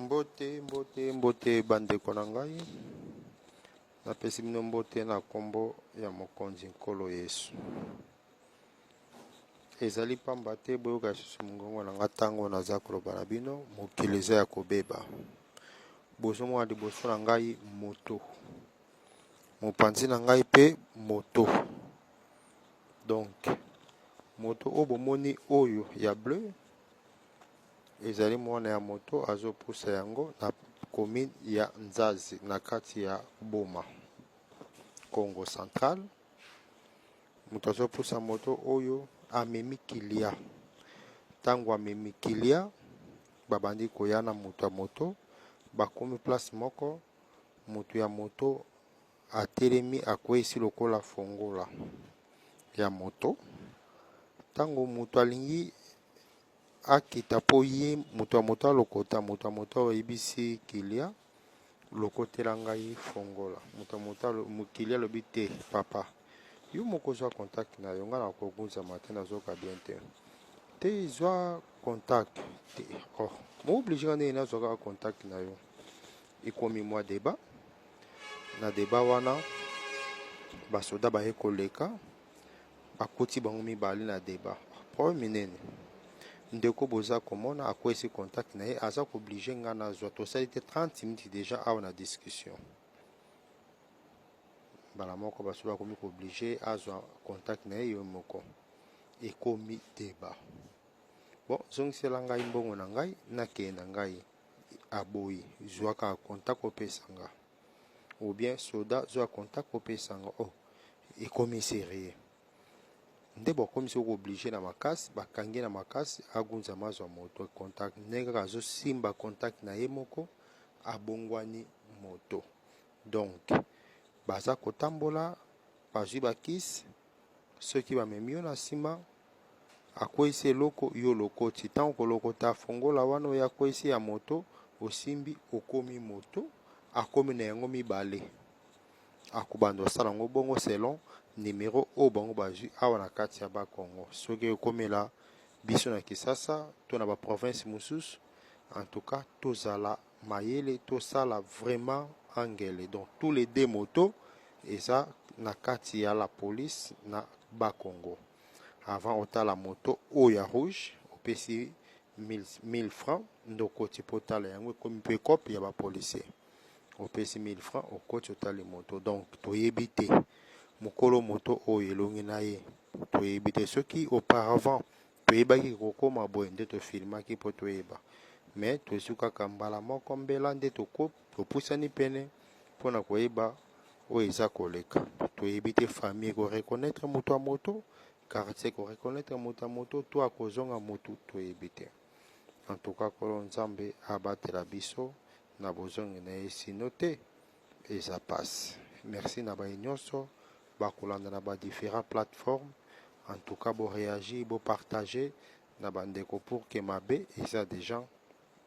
Mbote, mbote, mbote bandeko na ngai. Napesi bino mbote na nkombo ya Mokonzi Nkolo Yesu. Ezali pamba te boyoka lisusu mongongo na ngai ntango naza koloba na bino, mokili eza ya kobeba. Bozomona liboso na ngai moto, mopanzi na ngai mpe moto. Donc moto oyo bomoni oyo ya bleu ezali mwana ya moto azopusa yango na commune ya Nzazi na kati ya Boma, Congo central. Moto azopusa moto oyo amemi kilia. Ntango amemi kilia, babandi koya na moto ya moto, bakomi place moko, moto ya moto atelemi akweyisi lokola fongola ya moto. Ntango moto alingi akita mpo ye moto ya moto alokota, moto ya moto ayebisi kilia lokotela ngai fongola. Moto ya moto kilia alobi te papa, yo moko zwa contact na yo, ngai nakogunzama te, nazoka bien te. Te zwa contact te. Oh, mo oblige nga ndenge nazwa kaka contact na yo. Ekomi mwa debat. Na debat wana basoda baye koleka, bakoti bango mibale na debat. Problème minene. Ndeko boza komona akwesi contact na ye, aza ko oblige nga nazwa. Tosali te 30 minutes deja awa na discussion. Mbala moko basoda bakomi ko oblige azwa contact na ye yo moko. Ekomi debat. Bon, zongisela ngai mbongo na ngai, nakende na ngai. Aboyi, zwa kaka contact opesa nga. Ou bien soda zwa contact opesa nga. Oh, ekomi serieux. Nde bakomi soki oblige na makasi, bakangi na makasi, agunzama azwa moto contact. Ndenge kaka azosimba contact na ye moko, abongwani moto. Donc, baza kotambola, bazwi bakisi, soki bamemi yo na nsima, akweyisi eloko, yo olokoti. Ntango kolokota fongola wana oyo akweyisi ya moto, osimbi, okomi moto, akomi na yango mibale. Akobanda kosala yango bongo selon numero oyo bango bazwi awa na kati ya Bas-Congo. Soki ekomela biso na Kisasa to na ba province mosusu, en tout cas tozala mayele, tosala vraiment angele. Donc tous les deux motos eza na kati ya la police na Bas-Congo. Avant otala moto oyo ya rouge, opesi 1000 francs nde okoti mpo otala yango, ekomi mpe cope ya ba policier. Opesi 1000 francs okoti otali moto. Donc toyebi te mokolo moto oyo elongi na ye toyebi te. Soki auparavant toyebaki kokoma boye nde tofilmaki mpo toyeba, mais tozwi kaka mbala moko mbela nde topusani pene mpona koyeba oyo eza koleka. Toyebi te famille eko reconnaître moto ya moto, quartier eko reconnaître moto ya moto, to akozonga motu toyebi te. En tout cas Nkolo Nzambe abatela biso na bozongi na ye, sino te eza pasi. Merci na baye nyonso bakolanda na ba différents plateformes. En tout cas bo réagir, bo partager na bandeko pour que mabe eza déjà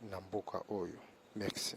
na mboka oyo. Merci.